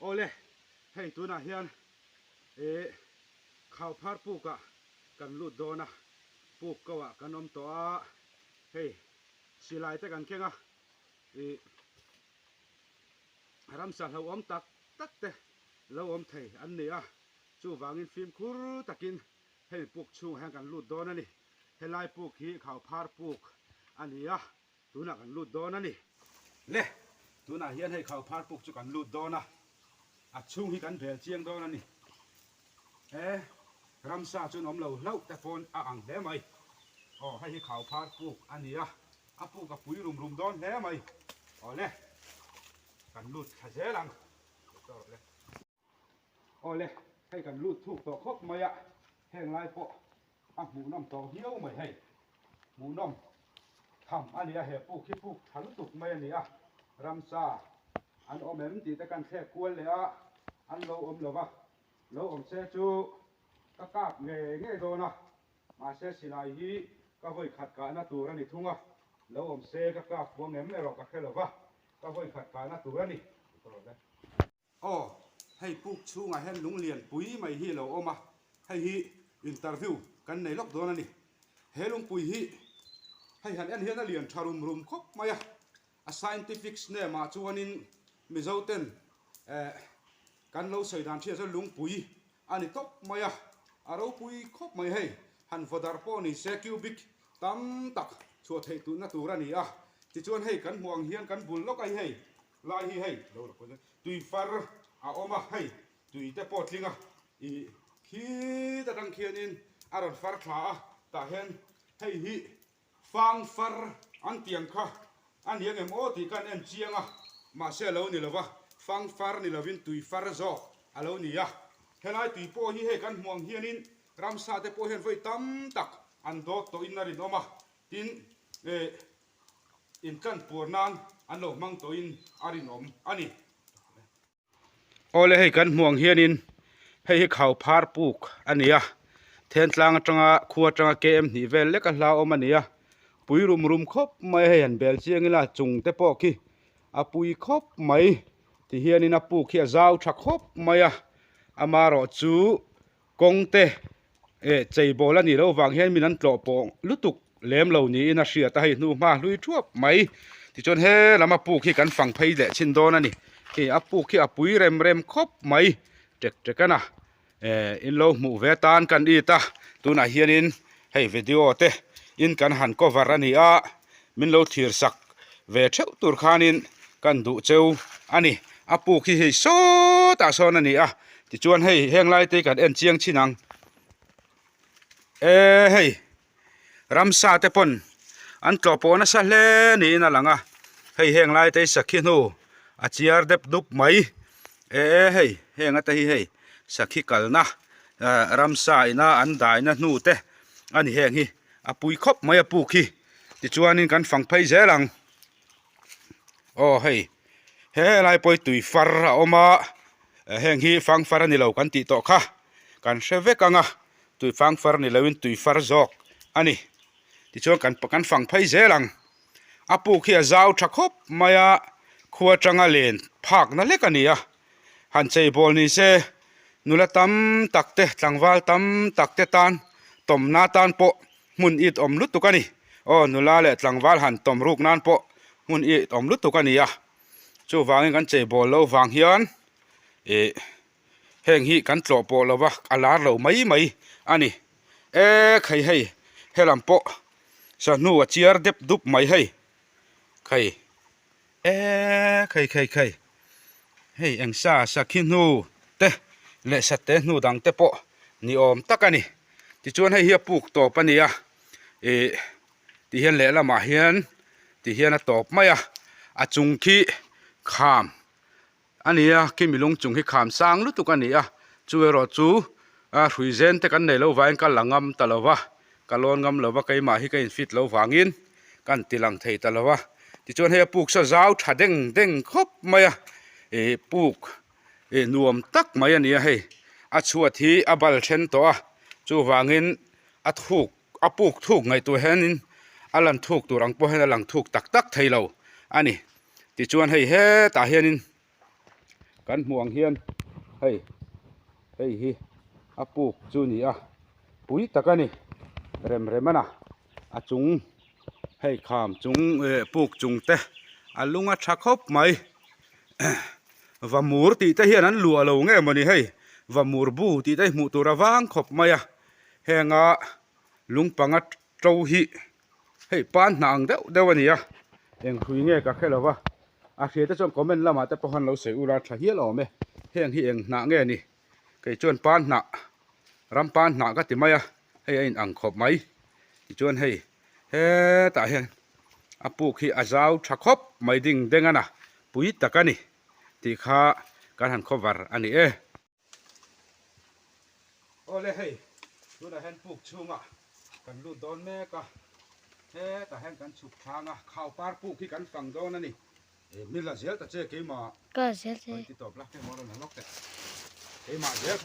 Awle, hei tunah hian ih Khauphar pukah kan lut dawn a, puk ko ah kan awm tawh a, hei silai te kan keng a, ih ramsa hlauhawm tak tak te lo awm thei an ni a, chuvangin fimkhur takin hei puk chhungah hian kan lut dawn a ni. Helai puk hi Khauphar puk a ni a. Tunah kan lut dawn a ni. Le, tunah hian hei Khauphar puk chu kan lut dawn a, a chhung hi kan bel chiang dawn a ni. He ramsa chu an awm lo hlauh te pawn a ang hle mai. Aw, hei hi Khauphar puk a ni a, a puk a pui rum rum dawn hle mai. Aw le, kan lut thla zel ang. Awle, hei kan lut thuk tawh khawp mai a, heng lai pawh a hmuhnawm tawh viau mai hei. Hmuhnawm tham a ni a, he puk hi puk tha lutuk mai a ni a, ramsa an awm em tih te kan thlek kual leh a, an lo awm lo va, lo awm se chu ka kap ngei ngei dawn a, mahse silai hi ka vawi khat kahna tur a ni thung a, lo awm se ka kap huang em erawh ka hre lo va, ka vawi khat kahna tur a ni. Aw, hei puk chhungah hian lung lian pui mai hi a lo awm a, hei hi interview kan nei lawk dawn a ni. He lungpui hi hei han en hian a lian tha rum rum khawp mai a, a scientific name ah chuanin Mizo ten eh kan lo sawi dan hriat chuan lungpui a ni tawp mai a, a ropui khawp mai hei, han vaw darh pawh ni se cubic tam tak chhuah theih tuhna tur a ni a, tichuan hei kan hmuh ang hian kan bul lawk a hi hei. Lai hi hei lo la pawh tui far a awm a, hei tui te pawh tling a, ih khit atang khianin a rawn far thla a, tah hian hei hi fang far an tiang kha a ni angem aw tih khan en chiang a, mahse a lo ni lova, fang far ni lovin tui far zawk a lo ni a, helai tui pawh hi hei kan hmuh ang hianin ramsa te pawh hian vawi tam tak an dawt tawhin a rinawm a, tin eh Intlan puar nan an lo hmang tawhin a rinawm a ni. Awle hei kan hmuh ang hianin hei hi Khauphar puk a ni a, Thentlang atanga khua atanga KM hnih vel lek a hla awm a ni a, pui rum rum khawp mai a hei han bel chiang ila chung te pawh khi a pui khawp mai ti hianin a puk hi a zau tha khawp mai a, amaherawh chu Kawng te eh chei bawl a nih loh vang hian min an tlawh pawh lutuk lem lo niin a hriat a, hei hnu hma hlui thuap mai. Tichuan he lam a puk hi kan fang phei leh chhin dawn a ni. Hei a puk hi a pui rem rem khawp mai tek tek a na eh in lo hmuh ve atan kan it a, tunah hianin hei video te in kan han cover a ni a. Min lo thlir sak ve theuh tur khanin kan duh cheu a ni. A puk hi hei sawtah sawn a ni a, tichuan hei heng lai te hi kan en chiang chin ang. E hei ramsa te pawn an tlawh pawh nasa hle niin a lang a, hei heng lai te hi sakhi hnu a chiar dep dup mai. E hei heng ate hi hei sakhi kalna ramsa ina an daina hnu te a ni heng hi. A pui khawp mai a puk hi tichuanin kan fang phei zel ang aw hei he lai pawh hi tui far a awm a heng hi fang far a ni lo kan tih tawh kha kan hre vek ang a tui fang far ni loin tui far zawk a ni tichuan kan kan fang phei zel ang a puk hi a zau tha khawp mai a khua atanga len phakna hlek a ni a han chei bawl ni se nula tam tak te tlangval tam tak te tan tawmna tan pawh hmun it awm lutuk a ni aw nula leh tlangval han tawm ruk nan pawh hmun it awm lutuk a ni a chuvangin kan chei bawl lo vang hian ih heng hi kan tlawh pawh lo va a lar lo mai mai a ni e khai hei helam pawh sahnu a chiar dep dup mai hei khai. E khai khai khai hei eng sa sakhi hnu te leh satte hnu dang te pawh ni awm tak a ni tichuan hei hi a puk tawp a ni a ih ti hian lehlamah hian ti hian a tawp mai a a chung khi kham A ni a, khi milung chung hi kham sang lutuk a ni a, chu erawh chu a hrui zen te kan nei lo vangin ka la ngam ta lo va, ka lawn ngam lo va, keimah hi ka in fit lo vangin ka an ti lang thei ta lo va. Tichuan hei a puk saw zau tha deng deng khawp mai a, ih puk ih nuam tak mai a ni a hei, a chhuat hi a bal then tawh a, chuvangin a thuk a puk thuk ngaihtuah hianin a lan thuk tur ang pawh hian a lang thuk tak tak thei lo a ni. Tichuan hei hetah hianin Kan hmuh ang hian hei hei hi a puk chu a ni a pui tak a ni rem rem a na a chung hei kham chung eh puk chung te a lung a tha khawp mai vamur tih te hian an luah lo nge mawni hei vamur bu tih te hi hmuh tur a vang khawp mai a henga lung panga to hi hei pan hnah ang deuh deuh a ni a eng hrui nge ka hre lo va a hria te chuan comment lamah te pawh han lo sawi ula tha hial awm e heng hi eng hnah nge ni kei chuan pan hnah ram pan hnah ka ti mai a hei a in ang khawp mai tichuan hei hetah hian a puk hi a zau tha khawp mai ding deng a na pui tak a ni tih kha kan han cover a ni e. Awle hei tunah hian puk chhungah kan lut dawn mek a hetah hian kan chhuk thlang a khau par puk hi kan fang dawn a ni mila zel ta che keimah Ka zel che. Ti tawp la keimah rawn la lawk teh keimah zel.